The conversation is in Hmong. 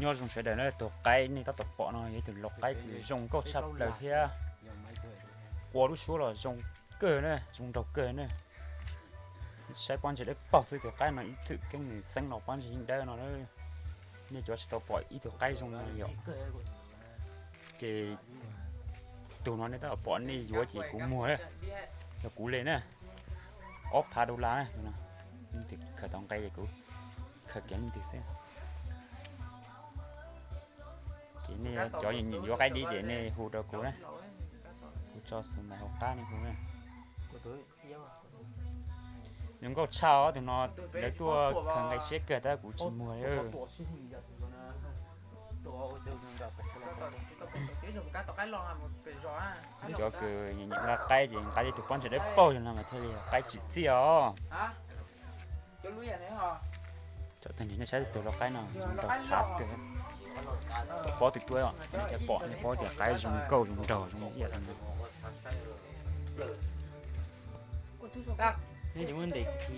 Nyob zoo sawv daws na, tus qaib nej tab tom pom no yog ib tug lau qaib kws zoo nkauj tshaj plaws thiab qua lub suab los zoo kawg na, zoo nraug kawg na. Saib pob ntseg dawb paug xwb, tus qaib no ib txwm keeb nws xeeb los pob ntseg yeej dawb no. Nej cov tsis tau pom ib tug qaib zoo no yom. Ces tus no nej tab tom pom nej yuav ces kuv muag na, yog kuv li na, ob phav dollar na. Leej twg khaws tau nqe ces kuv khaws kiag leej twg xwb. Ces nej cov nyiam yuav qaib dib ces nej hu rau kuv na, kuv tso xov tooj hauv qab nej hu na. Zoo nkauj tshaj os, tus no lawv tuaj khaws nqe siab kawg tab kuv tsis muag. Cov kws nyiam nqa qaib ces nqa ib tug pob ntseg dawb paug no mas thiaj li qaib tsim txiaj os. Tsom tag nrho nej saib tus lau qaib no zoo nraug tshaj kawg. Paub tus duab, nej cov pom nej paub tias qaib zoo nkauj zoo nraug zoo ib yam li no. Nej cov muab ntes khi